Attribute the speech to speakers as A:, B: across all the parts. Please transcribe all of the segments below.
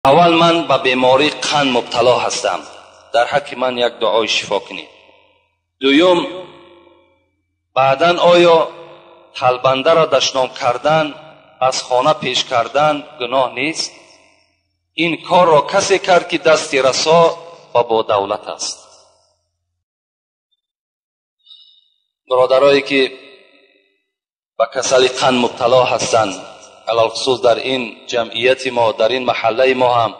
A: Аввал ман ба бемории қанд мубтало ҳастам, дар ҳаққи ман як дуои шифо кунед. Дуюм, баъдан оё талбандаро дашном кардан, аз хона пеш кардан гуноҳ нест? Ин корро касе кард, ки дасти расо ва бо давлат аст. Бародарое ки ба касали қанд мубтало ҳастанд, алалхусус дар ин ҷамъияти мо, дар ин маҳаллаи мо ҳам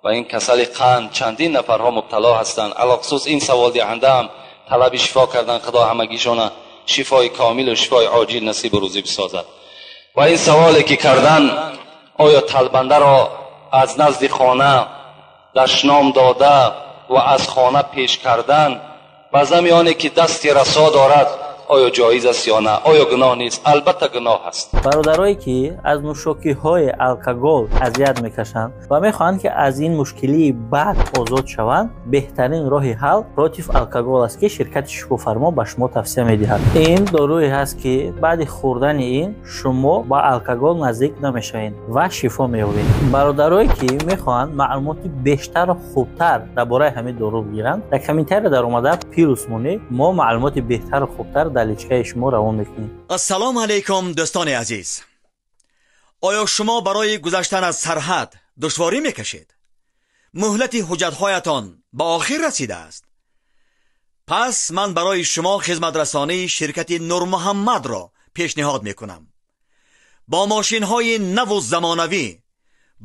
A: ба ин касали қанд чандин нафарҳо мубтало ҳастанд. Алалхусус ин саволдиҳанда ҳам талаби шифо кардан, Худо ҳамагишона шифои комилу шифои оҷил насибу рӯзӣ бисозад. Ва ин саволе ки кардан, оё талбандаро аз назди хона дашном дода ва аз хона пеш кардан ба зами оне ки дасти расо дорад, оё ҷоиз аст ё на? Оё гуноҳ нест? Албатта гуноҳ аст.
B: Бародарое ки аз нӯшокиҳои алкогол азият мекашанд ва мехоҳанд, ки аз ин мушкилии бад озод шаванд, беҳтарин роҳи ҳал против алкогол аст, ки ширкати Шифофармо ба шумо тавсия медиҳад. Ин доруе ҳаст, ки баъди хӯрдани ин шумо ба алкогол наздик намешавед ва шифо меёбед. Бародарое ки мехоҳанд маълумоти бештару хубтар дар бораи ҳамин дору бигиранд, дар комментария дар омада плюс монед, мо маълумоти беҳтару хубтар дар личкаи шумо равон мекунем.
C: Ассалому алайкум, дӯстони азиз. Оё шумо барои гузаштан аз сарҳад душворӣ мекашед? Муҳлати ҳуҷҷатҳоятон ба охир расидааст? Пас ман барои шумо хизматрасонии ширкати Нурмуҳаммадро пешниҳод мекунам. Бо мошинҳои наву замонавӣ,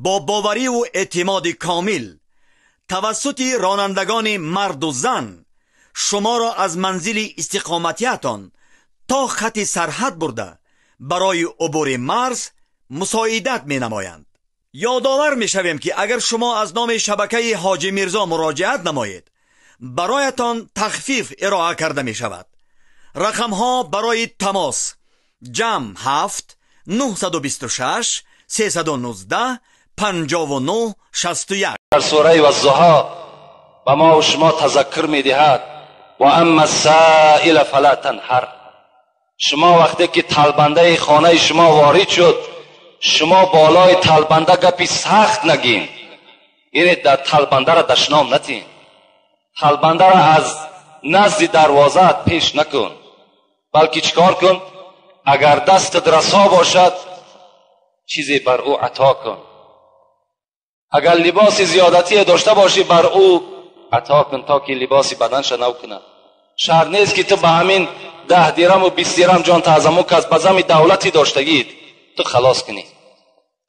C: бо бовариву эътимоди комил, тавассути ронандагони марду зан шуморо аз манзили истиқоматиятон то хати сарҳад бурда барои убури марз мусоидат менамоянд. Ёдовар мешавем, ки агар шумо аз номи шабакаи Ҳоҷи Мирзо муроҷиат намоед, бароятон тахфиф ироа карда мешавад. Рақамҳо барои тамос: ҷамъ 7 926 319 59 61.
A: Дар сураи Ваззуҳо ба мо шумо тазаккур медиҳад: ва амма ссаила фала танҳар. Шумо вақте ки талбандаи хонаи шумо ворид шуд, шумо болои талбанда гапи сахт нагин, яъне дар талбандаро дашном натин, талбандаро аз назди дарвозаат пеш накун, балки чикор кун? Агар дастат расо бошад, чизе бар ӯ ато кун. Агар либоси зиёдатие дошта бошӣ, бар ӯ ато кун, то ки либоси баданша нав кунад. Шарт нест, ки ту ба ҳамин 10 дираму 20 дирам ҷон таъзаму кас ба зами давлати доштагит ту халос кунӣ.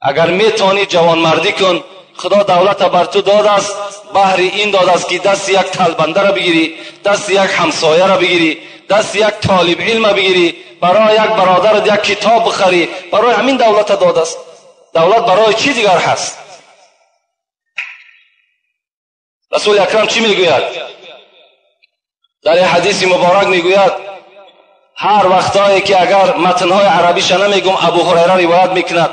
A: Агар метавонӣ, ҷавонмардӣ кун. Худо давлата бар ту додааст, баҳри ин додааст, ки дасти як талбандаро бигирӣ, дасти як ҳамсояро бигирӣ, дасти як толиб илма бигирӣ, барои як бародарат як китоб бихарӣ. Барои ҳамин давлата додааст. Давлат барои чӣ дигар ҳаст? Расули акрам чӣ мегӯяд? Дар як ҳадиси муборак мегӯяд: ҳар вақтое ки, агар матнҳои арабиша намегум, Абу Ҳурайра ривоят мекунад,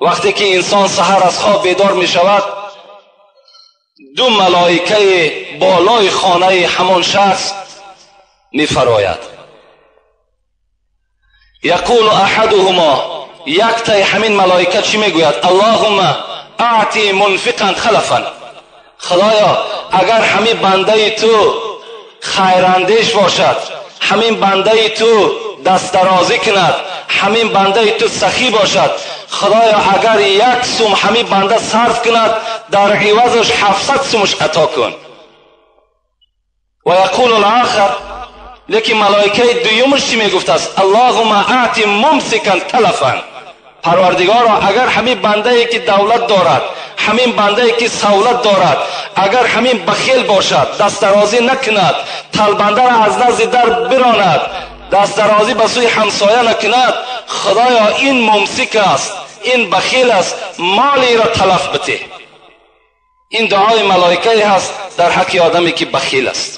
A: вақте ки инсон саҳар аз хоб бедор мешавад, ду малоикаи болои хонаи ҳамон шахс мефарояд. Яқулу аҳадуҳумо, яктаи ҳамин малоика чӣ мегӯяд? Аллоҳумма аъти мунфиқан халафан. Худоё, агар ҳамин бандаи ту хайрандеш бошад, ҳамин бандаи ту дастдарозӣ кунад, ҳамин бандаи ту сахӣ бошад, Худоё, агар як сум ҳамин банда сарф кунад, дар ивазаш 700 сумаш ато кун. Ва яқулу лахар, лекин малоикаи дуюмаш чӣ мегуфтааст? Аллоҳумма аъти мумсикан талафан. Парвардигоро, агар ҳамин бандае ки давлат дорад, ҳамин бандае ки савлат дорад, агар ҳамин бахил бошад, дастдарозӣ накунад, талбандаро аз назди дар биронад, дастдарозӣ ба сӯи ҳамсоя накунад, Худоё, ин мумсик аст, ин бахил аст, молиро талаф битеҳ. Ин дуои малоикае ҳаст дар ҳаққи одаме ки бахил аст.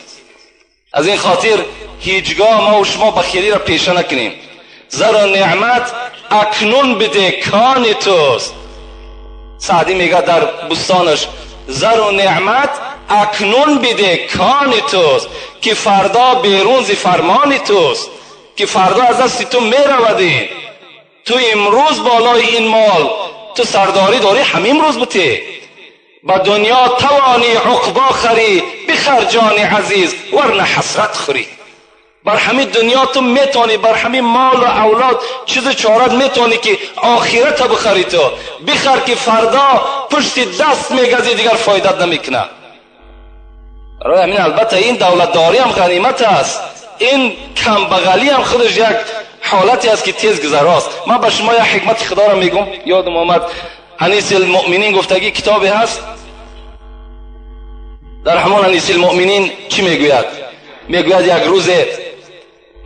A: Аз ин хотир ҳеҷгоҳ мо шумо бахилиро пеша накунем. Зару неъмат акнун биде, кони туст. Саъдӣ мегӯяд дар бӯстонаш: зару неъмат акнун биде, кони туст, ки фардо берун зи фармони туст, ки фардо аз дасти ту меравад. Ин ту имрӯз болои ин мол ту сардорӣ дорӣ, ҳамин рӯз бите. ба дунё тавонӣ уқбо харӣ, бихар ҷони азиз, варна ҳасрат хӯрӣ. Бар ҳамин дунё ту метавонӣ, бар ҳамин молу авлод чизу чорат метавонӣ ки охирата бихарӣ, ту бихар ки фардо пушти даст мегазӣ, дигар фоидат намекунад. Барои ҳамин албатта ин давлатдорӣ ҳам ғанимат аст, ин камбағалӣ ҳам худаш як ҳолате аст ки тез гузарост. Ман ба шумо як ҳикмати худоро мегӯм, ёдам омад. Анис алмуъминин гуфтагӣ китобе ҳаст, дар ҳамон Анис алмуъминин чӣ мегӯяд? Мегӯяд як рӯзе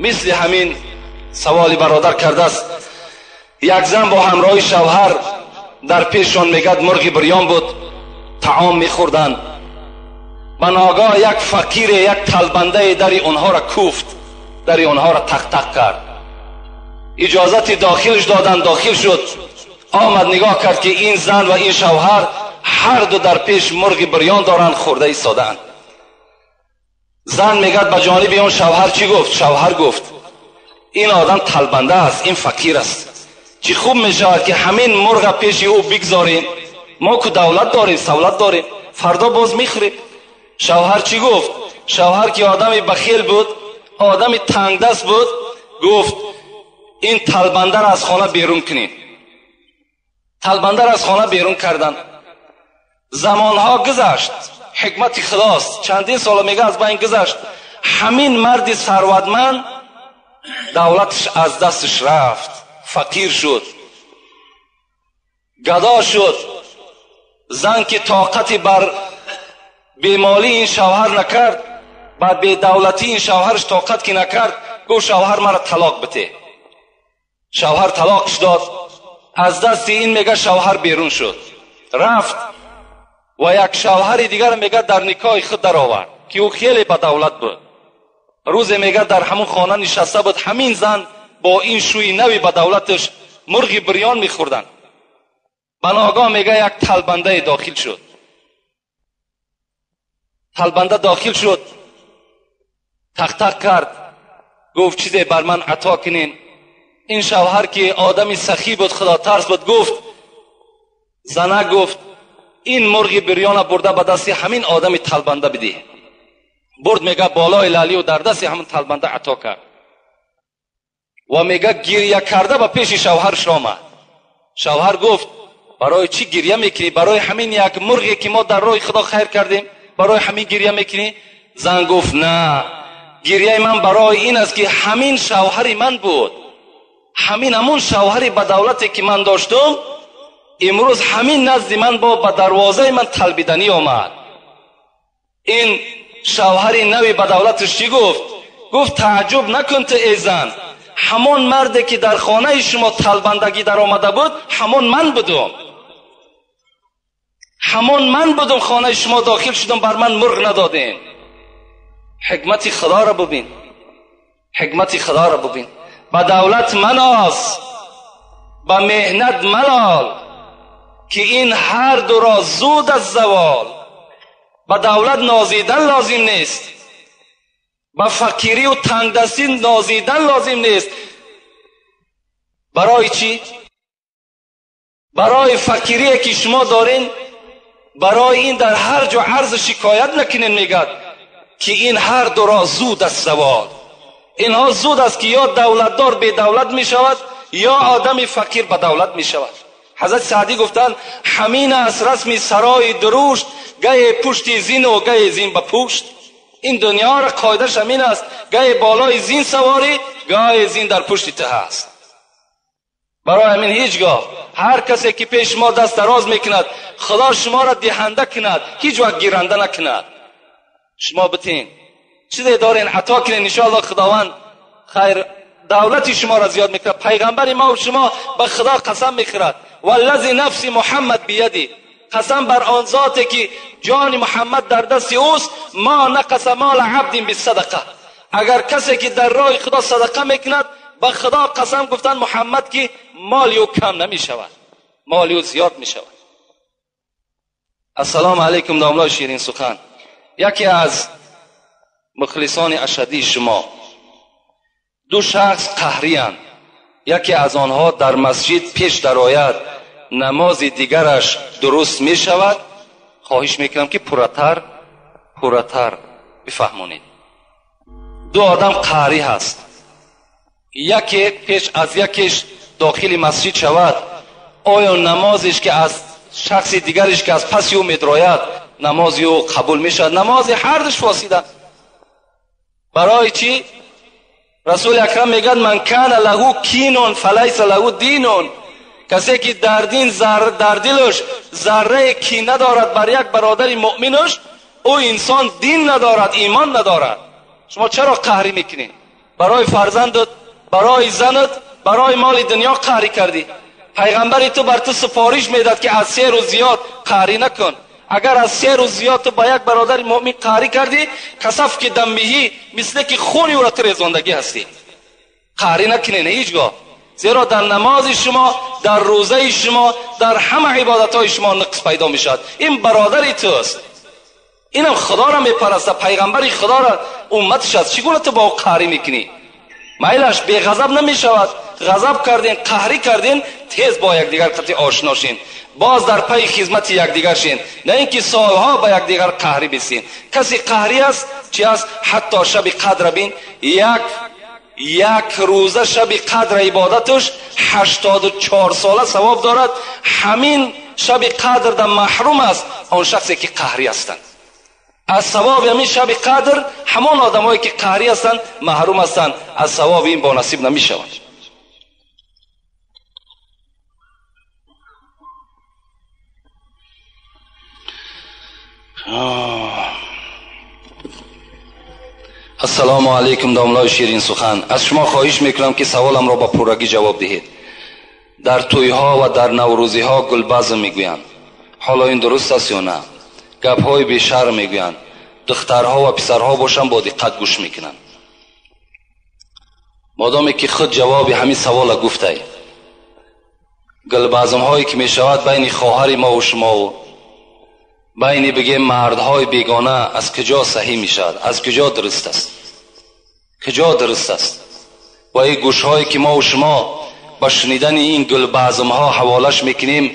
A: мисли ҳамин саволи бародар кардааст, як зан бо ҳамроҳи шавҳар дар пешшон мегӯяд мурғи бирён буд, таом мехӯрданд. Ба ногоҳ як фақире, як талбандае дари онҳоро куфт, дари онҳоро тақ-тақ кард. Иҷозати дохилш доданд, дохил шуд. Омад нигоҳ кард ки ин зан ва ин шавҳар ҳар ду дар пеш мурғи бирён доранд, хӯрда истодаанд. Зан мегӯяд ба ҷониби он шавҳар чӣ гуфт? Шавҳар гуфт ин одам талбанда аст, ин фақир аст, чӣ хуб мешавад ки ҳамин мурға пеши ӯ бигзорем, мо ку давлат дорем, савлат дорем, фардо боз мехӯрем. Шавҳар чӣ гуфт? Шавҳар ки одами бахил буд, одами тангдаст буд, гуфт ин талбандаро аз хона берун кунем. Талбандаро аз хона берун карданд. Замонҳо гузашт, ҳикмати худост, чандин сола мега аз байн гузашт. Ҳамин марди сарватманд давлаташ аз дасташ рафт, фақир шуд, гадо шуд. Зан ки тоқати бар бемолии ин шавҳар накард, ба бедавлатии ин шавҳараш тоқат ки накард, гуфт шавҳар маро талоқ бите. Шавҳар талоқш дод. Аз дасти ин мега шавҳар берун шуд, рафт ва як шавҳари дигар мега дар никоҳи худ даровард ки ӯ хеле ба давлат буд. Рӯзе мега дар ҳамон хона нишаста буд, ҳамин зан бо ин шӯи нави ба давлаташ мурғи бирён мехӯрданд. Ба ногоҳ мега як талбандае дохил шуд. Талбанда дохил шуд, тақ-тақ кард, гуфт чизе бар ман ато кунин. Ин шавҳар ки одами сахӣ буд, худотарс буд, гуфт зана гуфт ин мурғи бирёна бурда ба дасти ҳамин одами талбанда бидиҳ. Бурд мега болои лалию дар дасти ҳамин талбанда ато кард ва мега гиря карда ба пеши шавҳарш омад. Шавҳар гуфт барои чӣ гиря мекунӣ? Барои ҳамин як мурғе ки мо дар роҳи худо хайр кардем, барои ҳамин гиря мекунӣ? Зан гуфт на, гиряи ман барои ин аст ки ҳамин шавҳари ман буд, ҳамин ҳамун шавҳари ба давлате ки ман доштум, имрӯз ҳамин назди ман бо ба дарвозаи ман талбиданӣ омад. Ин шавҳари нави ба давлаташ чӣ гуфт? Гуфт тааҷҷуб накун ту эй зан, ҳамон марде ки дар хонаи шумо талбандагӣ даромада буд, ҳамон ман будум, ҳамон ман будум, хонаи шумо дохил шудам, бар ман мурғ надодем. Ҳикмати худоро бубин, ҳикмати худоро бубин. Ба давлат маноз, ба меҳнат малол, ки ин ҳар дуро зуд аз завол. Ба давлат нозидан лозим нест, ба фақирию тангдастӣ нозидан лозим нест. Барои чӣ? Барои фақирие ки шумо дорин, барои ин дар ҳар ҷо арзу шикоят накунед, мегӯяд ки ин ҳар дуро зуд аз завол. Инҳо зуд аст ки ё давлатдор бедавлат мешавад, ё одами фақир ба давлат мешавад. Ҳазрати Саъдӣ гуфтанд ҳамин аст расми сарои дурушт, гае пушти зину гае зин ба пушт. Ин дунёро қоидааш ҳамин аст, гае болои зин саворӣ, гае зин дар пушти ту ҳаст. Барои ҳамин ҳеҷ гоҳ ҳар касе ки пеш шумо даст дароз мекунад, худо шуморо диҳанда кунад, ҳеҷ вақт гиранда накунад. Шумо битин чизе дорен ато кунед, иншоаллоҳ худованд хайр давлати шуморо зиёд мекунад. Пайғамбари мо шумо ба худо қасам мехӯрад, валлази нафси муҳаммад бияди, қасам бар он зоте ки ҷони муҳаммад дар дасти ӯст, ма нақаса мола абдин бисадақа. Агар касе ки дар роҳи худо садақа мекунад, ба худо қасам гуфтанд муҳаммад ки моли ӯ кам намешавад, моли ӯ зиёд мешавад. Ассалому алайкум домлои ширин сухан, яке аз мухлисони ашадии шумо. Ду шахс қаҳриянд, яке аз онҳо дар масҷид пеш дарояд, намози дигараш дуруст мешавад. Хоҳиш мекунам ки пурратар бифаҳмонед. Ду одам қаҳрӣ ҳаст. Яке пеш аз якеш дохили масҷид шавад, оё намозиш ки аз шахси дигариш ки аз паси ӯ медрояд, намози ӯ қабул мешавад? Намози ҳардуш фосида. Барои чӣ? Расули акрам мегӯяд: ман кана лаҳу кинун фалайса лаҳу динун. Касе ки дар дин дар дилаш заррае кина дорад бар як бародари муъминаш, ӯ инсон дин надорад, имон надорад. Шумо чаро қаҳрӣ мекунед? Барои фарзандат, барои занат, барои моли дунё қаҳрӣ кардӣ. Пайғамбари ту бар ту супориш медад ки аз 3 рӯз зиёд қаҳрӣ накун. Агар аз 3 рӯз зиёд ту ба як бародари муъмин қаҳрӣ кардӣ, касаф ки даммиҳӣ, мисле ки хуни ӯро ту резондагӣ ҳастӣ. Қаҳрӣ накунед ҳеҷ гоҳ, зеро дар намози шумо, дар рӯзаи шумо, дар ҳама ибодатҳои шумо нуқс пайдо мешавад. Ин бародари туст, инам худоро мепарастад, пайғамбари худоро умматиш аст. Чӣ гуна ту бо ӯ қаҳрӣ мекунӣ? Майлаш беғазаб намешавад. Ғазаб кардин, қаҳрӣ кардин, тез бо якдигар қатъи ошно шин, боз дар пайи хизмати якдигар шин, на ин ки солҳо ба якдигар қаҳрӣ бисин. Касе қаҳрӣ аст, чи аст? Ҳатто шаби қадра бин, як рӯза шаби қадра ибодаташ 84 сола савоб дорад. Ҳамин шаби қадр дар маҳрум аст он шахсе ки қаҳрӣ ҳастанд. Аз савоби ҳамин шаби қадр ҳамон одамое ки қаҳрӣ ҳастанд маҳрум ҳастанд, аз савоби ин бонасиб намешаванд. Ассалому алайкум, домлои ширин сухан. Аз шумо хоҳиш мекунам ки саволамро ба пуррагӣ ҷавоб диҳед. Дар тӯйҳо ва дар наврӯзиҳо гулбазм мегӯянд. Ҳоло ин дуруст аст ё на? Гапҳои бешарм мегӯянд. Духтарҳо ва писарҳо бошанд бо диққат гӯш мекунанд. Модоме ки худ ҷавоби ҳамин савола гуфтай, гулбазмҳое ки мешавад байни хоҳари мо ва шумову байни бигем мардҳои бегона аз куҷо саҳӣ мешавад? Аз куҷо дуруст аст? Куҷо дуруст аст? Ва ин гӯшҳое ки мо ва шумо ба шунидани ин гулбазмҳо ҳаволаш мекунем,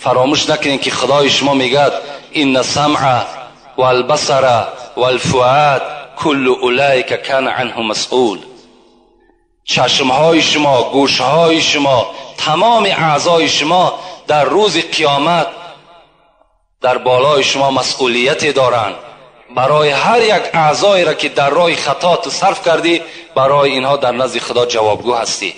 A: фаромӯш накунем ки худои шумо мегӯяд: инна самъа валбасара валфуад куллу улайка кана анҳу масъул. Чашмҳои шумо, гӯшҳои шумо, тамоми аъзои шумо дар рӯзи қиёмат дар болои шумо масъулияте доранд. Барои ҳар як аъзоеро ки дар роҳи хато ту сарф кардӣ, барои инҳо дар назди худо ҷавобгӯ ҳастӣ.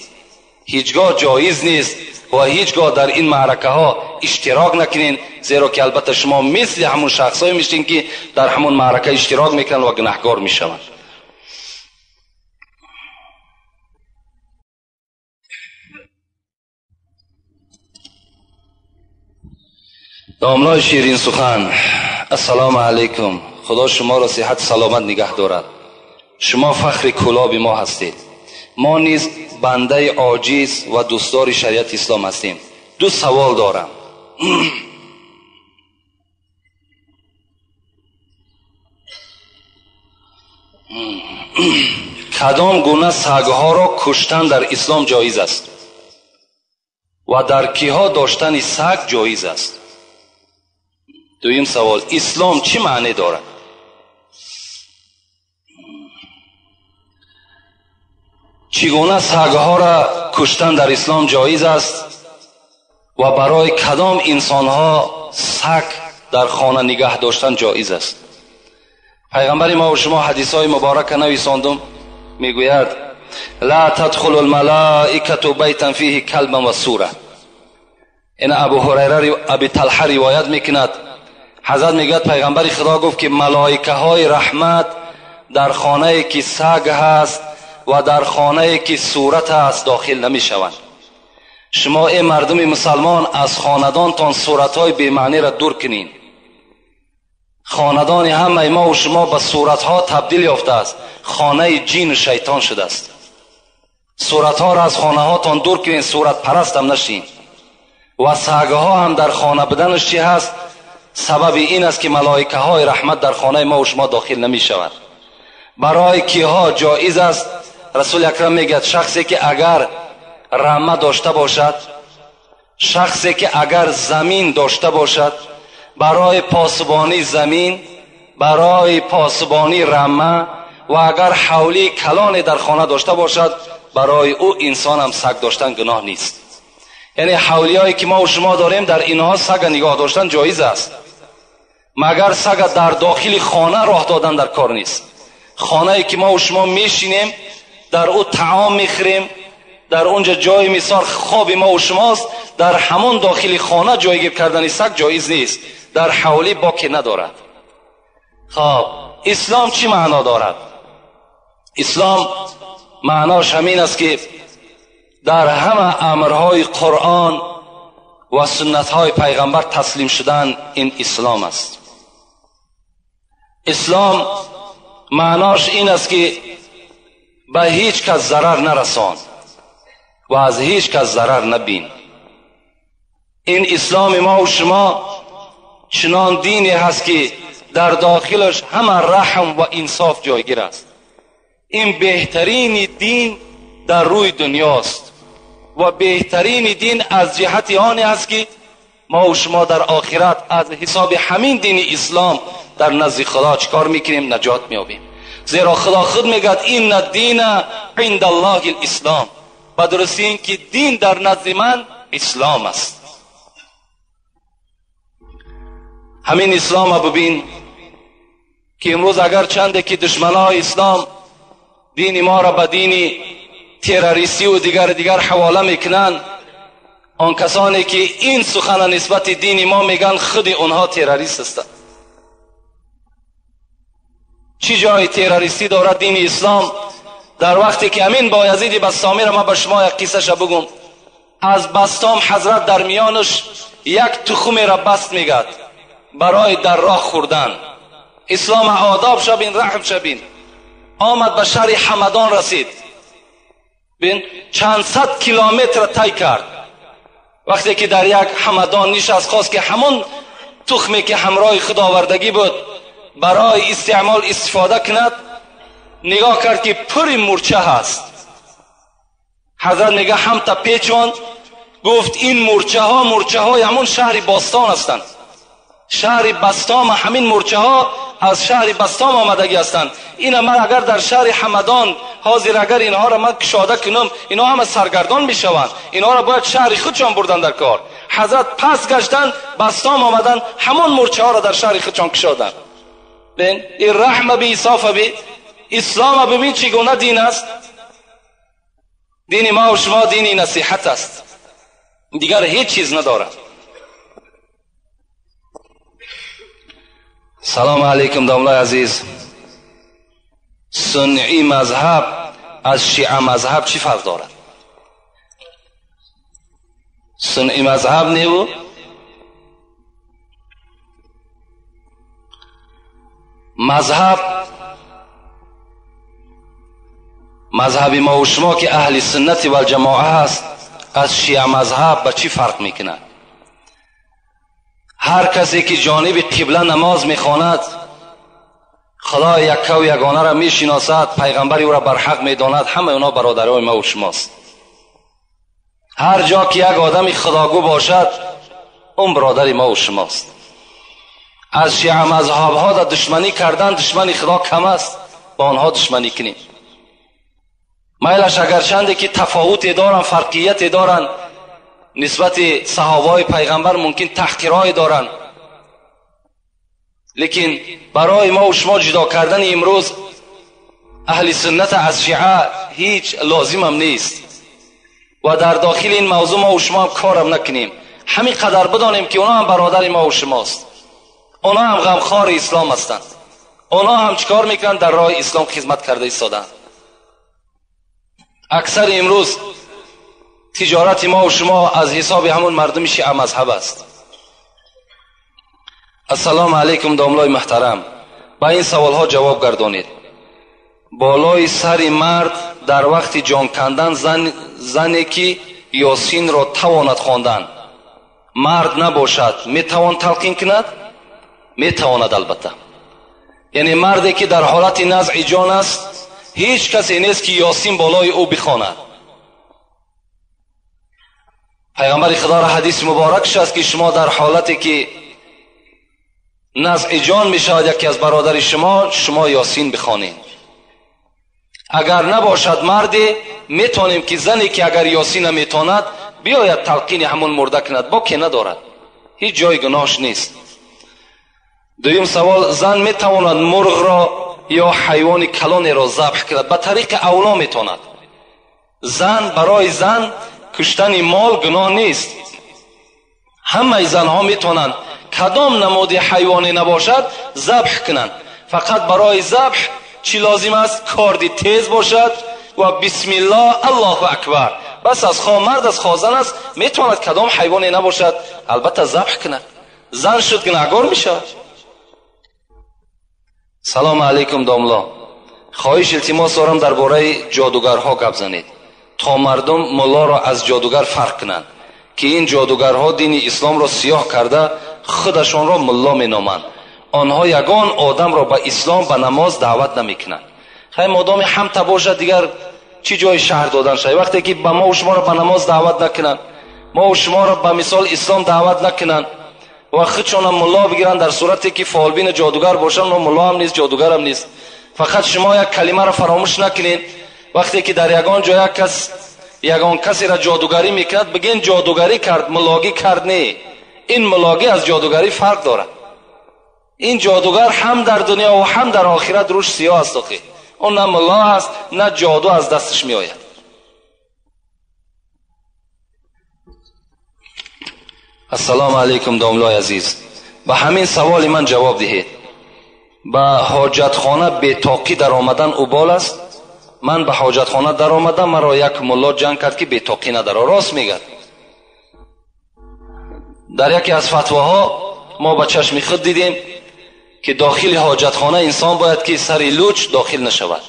A: Ҳеҷ гоҳ ҷоиз нест ва ҳеҷ гоҳ дар ин маъракаҳо иштирок накунед, зеро ки албатта шумо мисли ҳамон шахсҳое мешед ки дар ҳамон маърака иштирок мекунанд ва гунаҳкор мешаванд. Домлои ширин сухан, ассалому алайкум. Худо шуморо сиҳат саломат нигаҳ дорад. Шумо фахри кӯлоби мо ҳастед. Мо низ бандаи оҷиз ва дӯстдори шариати ислом ҳастем. Ду савол дорам. Кадом гуна сагҳоро куштан дар ислом ҷоиз аст ва дар киҳо доштани саг ҷоиз аст? Дуюм савол: ислом чӣ маъне дорад? Чӣ гуна сагҳоро куштан дар ислом ҷоиз аст ва барои кадом инсонҳо саг дар хона нигаҳ доштан ҷоиз аст? Пайғамбари мо ва шумо ҳадисҳои муборака нависондум, мегӯяд: ла тадхулу лмалаикату байтан фиҳи калбан ва сура. Ина Абу Ҳурайра Аби Талҳа ривоят мекунад. Ҳазрат мегӯяд пайғамбари Худо гуфт ки малоикаҳои раҳмат дар хонае ки саг ҳаст ва дар хонае ки сурат аст дохил намешаванд. Шумо эй мардуми мусалмон аз хонадонтон суратҳои бемаъниро дур кунед. Хонадони ҳамаи мо ва шумо ба суратҳо табдил ёфтааст, хонаи ҷину шайтон шудааст. Суратҳоро аз хонаҳотон дур кунед, суратпарастам нашин. Ва сагҳо ҳам дар хона буданаш чӣ ҳаст? Сабаби ин аст ки малоикаҳои раҳмат дар хонаи мо ва шумо дохил намешавад. Барои киҳо ҷоиз аст? Расули акрам мегӯяд шахсе ки агар рама дошта бошад, шахсе ки агар замин дошта бошад, برای پاسبانی زمین، برای پاسبانی رمه و اگر حولی کلان در خانه داشته باشد برای او انسان هم سگ داشتن گناه نیست. یعنی حولی هایی که ما و شما داریم در اینها سگ نگاه داشتن جایز است، مگر سگ در داخل خانه راه دادن در کار نیست. خانه ای که ما و شما میشینیم در او طعام میخوریم، در اونجا جای مثال خواب ما و شماست، در همون داخل خانه جایگیر کردن سگ جایز نیست، در حولی باکی ندارد. خب اسلام چی معنا دارد؟ اسلام معناش همین است که در همه امرهای قرآن و سنتهای پیغمبر تسلیم شدن، این اسلام است. اسلام معناش این است که به هیچ کس ضرر نرسان و از هیچ کس ضرر نبین. این اسلام ما و شما چنان دینی هست که در داخلش همه رحم و انصاف جایگیر است. این بهترین دین در روی دنیاست و بهترین دین از جهت آن است که ما و شما در آخرت از حساب همین دین اسلام در نزد خدا چکار میکنیم؟ نجات میابیم. زیرا خدا خود میگد این دین عند الله الاسلام، و درستی این که دین در نزد من اسلام است. همین اسلام ببین که امروز اگر چنده که دشمنای اسلام دین ما را به دین تروریستی و دیگر حواله میکنن، آن کسانی که این سخن نسبت دین ما میگن خود اونها تروریست هستند. چی جای تروریستی دارد دین اسلام؟ در وقتی که امین بایزید بسطامی را من به شما یک قصه بگم. از بسطام حضرت در میانش یک تخم را بست میگد برای در راه خوردن. اسلام آداب شبین، رحم شبین. آمد به شهر حمدان رسید، بین چند صد کیلومتر طی کرد. وقتی که در یک حمدان نشست، خواست که همون تخمی که همراه خود آوردگی بود برای استعمال استفاده کند. نگاه کرد که پر مورچه هست. حضرت میگه هم تا پیچوند، گفت این مورچه ها مورچه های همون شهر باستان هستند. شهر بسطام، همین مورچه ها از شهر بسطام آمدگی هستند. این من اگر در شهر حمدان حاضر اگر اینها را من کشاده کنم، اینها همه سرگردان میشوند، اینها را باید شهر خودشان بردن در کار. حضرت پس گشتن، بسطام آمدن، همون مورچه ها را در شهر خودشان کشادن. بین این رحم بی انصاف بی اسلام ببین چگونه دین است. دین ما و شما دین نصیحت است، دیگر هیچ چیز ندارد. سلام علیکم داملای عزیز. سنی مذهب از شیعه مذهب چی فرق دارد؟ سنی مذهب نیو مذهب، مذهب ما و شما که اهل سنت و الجماعه هست از شیعه مذهب به چی فرق میکند؟ هر کسی که جانب قبله نماز میخواند، خدا یکه و یگانه را میشناسد، پیغمبر او را برحق میداند، همه اونا برادرای ما و شماست. هر جا که یک آدم خداگو باشد، اون برادر ما و شماست. از شیعه مذهب ها در دشمنی کردن دشمنی خدا کم است، با آنها دشمنی کنیم. میلش اگرچنده که تفاوت دارن، فرقیت دارن نسبت صحابه پیغمبر، ممکن تحقیرهای دارن، لیکن برای ما و شما جدا کردن امروز اهل سنت از شیعه هیچ لازم هم نیست و در داخل این موضوع ما و شما هم کارم نکنیم. همین قدر بدانیم که اونا هم برادر ما و شماست، اونا هم غمخوار اسلام هستند، اونا هم چیکار میکنن؟ در راه اسلام خدمت کرده ایستادند. اکثر امروز تجارت ما و شما از حساب همون مردم شیعه مذهب است. السلام علیکم داملای محترم، با این سوال ها جواب گردانید. بالای سر مرد در وقت جان کندن زنی که یاسین را تواند خواندن مرد نباشد میتوان تلقین کند؟ میتواند البته. یعنی مردی که در حالت نزع جان است، هیچ کسی نیست که یاسین بالای او بخواند. پیغمبر خدا را حدیث مبارکش است که شما در حالتی که نزع جان می شود یکی از برادر شما، شما یاسین بخوانید. اگر نباشد مردی، میتونیم که زنی که اگر یاسین نمیتواند بیاید تلقین همون مرده کند، با که ندارد، هیچ جای گناهش نیست. دویم سوال، زن میتواند مرغ را یا حیوان کلانی را ذبح کند؟ به طریق اولا میتواند. زن، برای زن کشتن مال گناه نیست. همه زنها میتونند کدام نماد حیوانی نباشد ذبح کنند. فقط برای ذبح چی لازم است؟ کاردی تیز باشد و بسم الله الله اکبر. بس از خواه مرد از خواه زن است، میتواند کدام حیوانی نباشد البته ذبح کند. زن شد گناهگار میشود. سلام علیکم داملا، خواهش التماس دارم درباره جادوگرها گپ زنید تا مردم ملا را از جادوگر فرق کنند که این جادوگرها دین اسلام را سیاه کرده خودشان را ملا مینامند. آنها یگان آدم را به اسلام به نماز دعوت نمیکنند. خیلی مادام هم باشد دیگر چی جای شهر دادن شد؟ وقتی که به ما و شما را به نماز دعوت نکنند، ما و شما را به مثال اسلام دعوت نکنند و خودشان هم ملا بگیرند، در صورتی که فالبین جادوگر باشند، ملا هم نیست جادوگر هم نیست. فقط شما یک کلمه را فراموش نکنید، وقتی که در یگان جای یک کس یگان کسی را جادوگری میکرد، بگین جادوگری کرد، ملاگی کرد نه. این ملاگی از جادوگری فرق دارد. این جادوگر هم در دنیا و هم در آخرت روش سیاه است. اون نه ملا است نه جادو از دستش میآید. السلام علیکم داملای عزیز، به همین سوال من جواب دهید. به حاجتخانه بی تاقی در آمدن اوبال است؟ من به حاجتخانه در آمدم، مرا یک ملا جنگ کرد که بی تاقی نداره. راست میگه. در یکی از فتواها ما به چشم خود دیدیم که داخل حاجتخانه انسان باید که سری لوچ داخل نشود،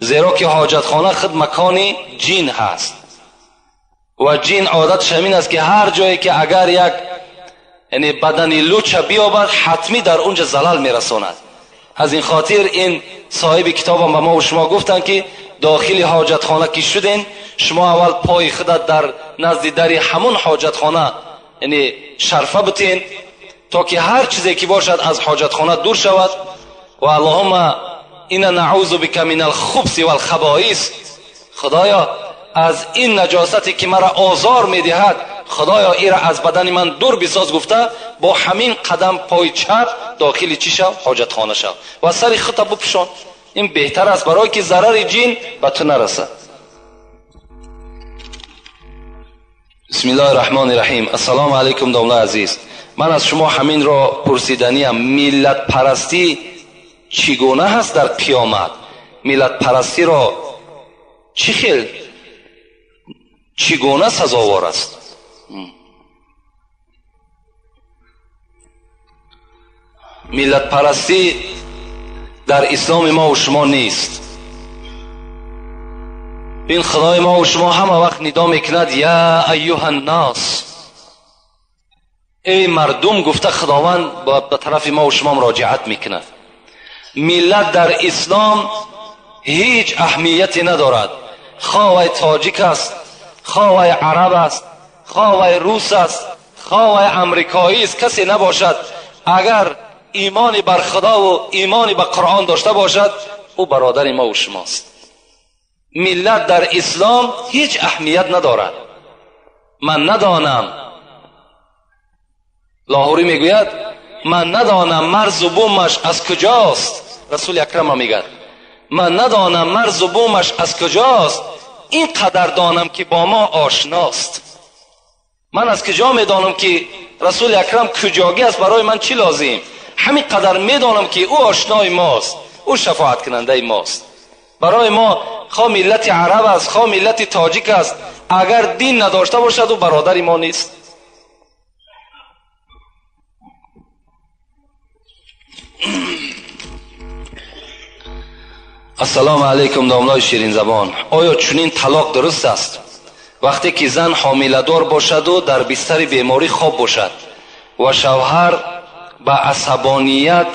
A: زیرا که حاجتخانه خود مکان جین هست و جین عادتش همین است که هر جایی که اگر یک یعنی بدن لوچ بیابد حتمی در اونجا زلل میرساند. از این خاطر این صاحب کتاب به ما و شما گفتن که داخل حاجتخانه که شدین، شما اول پای خودت در نزد در همون حاجتخانه یعنی شرفه بتین تا که هر چیزی که باشد از حاجتخانه دور شود. و اللهم اینا نعوذ بک من الخبث والخبائث، خدایا از این نجاستی که مرا آزار میدهد خدایا ایرا از بدن من دور بساز، گفته با همین قدم پای چپ داخل چی شو؟ حاجتخانه شو و سر خودت بپوشان. این بهتر است برای که ضرر جین به تو نرسد. بسم الله الرحمن الرحیم. السلام علیکم داملا عزیز، من از شما همین را پرسیدنیم، ملت پرستی چگونه هست در قیامت؟ ملت پرستی را چی خیل چگونه سزاوار است؟ ملت پرستی در اسلام ما و شما نیست. این خدای ما و شما همه وقت ندا میکند یا ایها الناس، ای مردم، گفته خداوند به طرف ما و شما مراجعت میکند. ملت در اسلام هیچ اهمیتی ندارد، خواه تاجیک است، خواه عرب است، خواه روس است، خواه امریکایی است، کسی نباشد اگر ایمانی بر خدا و ایمانی بر قرآن داشته باشد او برادر ما و شماست. ملت در اسلام هیچ اهمیت ندارد. من ندانم، لاهوری میگوید من ندانم مرز و بومش از کجاست. رسول اکرم میگه من ندانم مرز و بومش از کجاست، این قدر دانم که با ما آشناست. من از کجا میدانم که رسول اکرم کجاگی است؟ برای من چی لازم؟ همین قدر میدانم که او آشنای ماست، او شفاعت کننده ماست. برای ما خواه ملت عرب است، خواه ملت تاجیک است، اگر دین نداشته باشد او برادر ما نیست. السلام علیکم داملای شیرین زبان، آیا چنین طلاق درست است؟ وقتی که زن حامله دار باشد و در بستر بیماری خواب باشد و شوهر به عصبانیت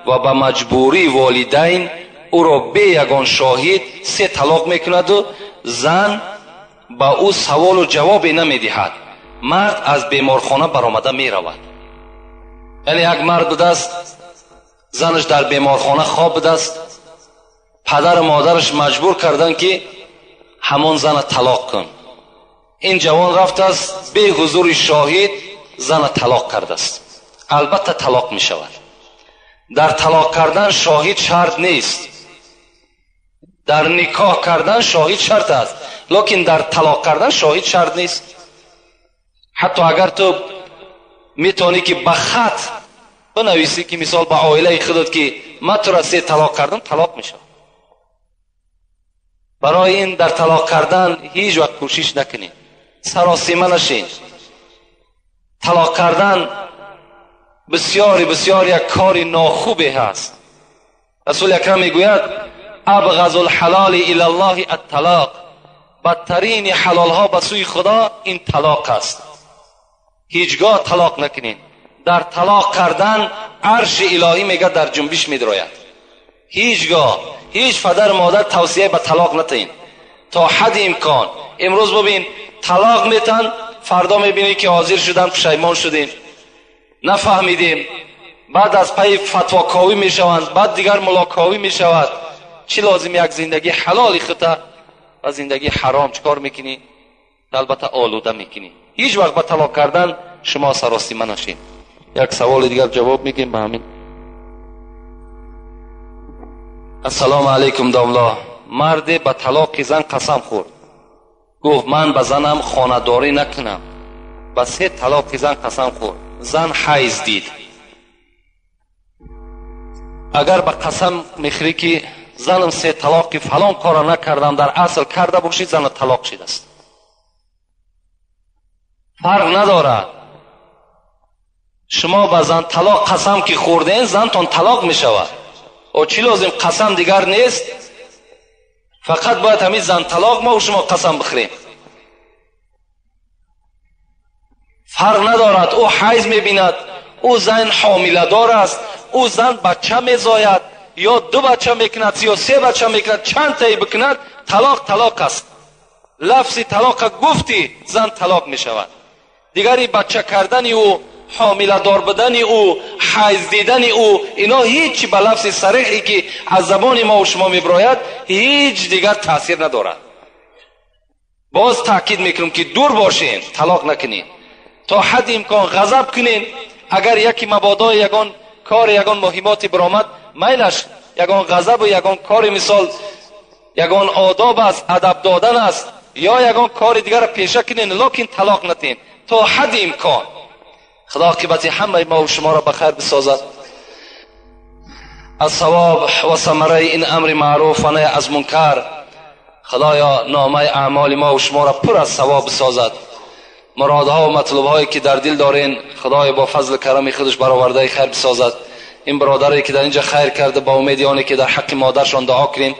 A: و به مجبوری والدین او را به یگان شاهد 3 طلاق میکند و زن به او سوال و جواب نمیدهد، مرد از بیمارخانه برآمده میرود. Яъне як мард будааст, занаш дар беморхона хоб будааст, падару модараш маҷбур карданд ки ҳамон зана талоқ кун. Ин ҷавон рафтааст, бе ҳузури шоҳид зана талоқ кардааст. Албатта талоқ мешавад. Дар талоқ кардан шоҳид шарт нест, дар никоҳ кардан шоҳид шарт аст, лекин дар талоқ кардан шоҳид шарт нест. Ҳатто агар ту метавонӣ ки ба хат бинависӣ ки мисол ба оилаи худат ки ман тура се талоқ кардам, талоқ мешавад. Барои ин дар талоқ кардан ҳеҷ вақт кӯшиш накунед, саросима нашин. Талоқ кардан бисёри бисёр як кори нохубе ҳаст. Расули акрам мегӯяд: абғазу лҳалоли илаллоҳи атталоқ. Бадтарини ҳалолҳо ба сӯи Худо ин талоқ аст. Ҳеҷгоҳ талоқ накунед. Дар талоқ кардан арши илоҳӣ мега дар ҷунбиш медрояд. Ҳеҷгоҳ ҳеҷ падар модар тавсия ба талоқ натаин то ҳадди имкон. Имрӯз бибин, талоқ метан, фардо мебинӣ ки ҳозир шудан, пушаймон шудем, нафаҳмидем, баъд аз пайи фатвоковӣ мешаванд, баъд дигар мулоковӣ мешавад. Чӣ лозим як зиндагии ҳалоли хута ва зиндагии ҳаром чикор мекунӣ? Албатта олуда мекунӣ. Ҳеҷ вақт ба талоқ кардан шумо саросима нашед. Як саволи дигар ҷавоб мегӯем ба ҳамин. Ассалому алайкум домло. Марде ба талоқи зан қасам хӯрд, гуфт ман ба занам хонадорӣ накунам. Ба се талоқи зан қасам хӯрд, зан ҳайз дид. Агар ба қасам мехӯрӣ ки занам се талоқи фалон кора накардам, дар асл карда бошид, зана талоқ шидааст. Фарқ надорад. Шумо ба зан талоқ қасам ки хӯрден, зантон талоқ мешавад. О чӣ лозим қасам дигар нест? Фақат бояд ҳамин зан талоқ мо шумо қасам бихӯрем. Фарқ надорад, ӯ ҳайз мебинад, ӯ зан ҳомиладор аст, ӯ зан бача мезояд, ё ду бача мекунад, ё се бача мекунад, чанд таи бикунад, талоқ талоқ аст. Лафзи талоқа гуфти, зан талоқ мешавад. Дигари бача кардани ӯ, ҳомиладор будани ӯ, ҳайз дидани ӯ, ино ҳеҷ ба лафзи сариҳе ки аз забони мо шумо мебирояд ҳеҷ дигар таъсир надорад. Боз таъкид мекунам ки дур бошен, талоқ накунед, то ҳадди имкон ғазаб кунед. Агар яке мабодо ягон кор, ягон муҳимоти биромад, майлаш ягон ғазабу ягон кори мисол ягон одоб аст, адаб додан аст, ё ягон кори дигарро пеша кунед, лекин талоқ натиҳед то ҳадди имкон. Худо оқибати ҳамаи мо ва шуморо ба хайр бисозад. Аз савоб ва самараи ин амри маъруф ва наҳй аз мункар Худоё номаи аъмоли мо ва шуморо пур аз савоб бисозад. Муродҳо ва матлубҳое ки дар дил дорен, Худоё бо фазлу карами худаш баровардаи хайр бисозад. Ин бародаре ки дар инҷа хайр карда, ба умеди оне ки дар ҳаққи модаршон дуо кунем,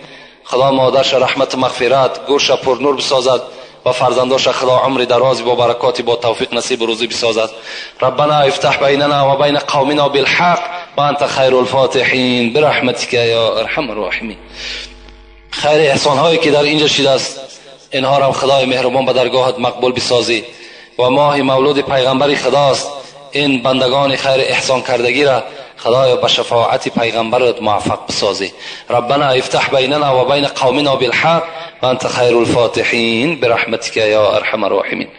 A: Худо модарша раҳмату мағфират, гӯрша пурнур бисозад ва фарзандоша Худо умри дарози бо баракоти бо тавфиқ насибу рӯзӣ бисозад. Раббана ифтаҳ байнана ва байна қавмина билҳақ ва анта хайрул фотиҳин бираҳматика ё арҳамар роҳимин. Хайри эҳсонҳое ки дар инҷа шидааст, инҳоро Худои меҳрубон ба даргоҳат мақбул бисозӣ. Ва моҳи мавлуди пайғамбари Худост, ин бандагони хайри эҳсон кардагиро Худоё ба шафоати пайғамбарат муваффақ бисозӣ. Раббана ифтаҳ байнана ва байна қавмина билҳақ ва анта хайрул фотиҳин бираҳматика ё арҳамар роҳимин.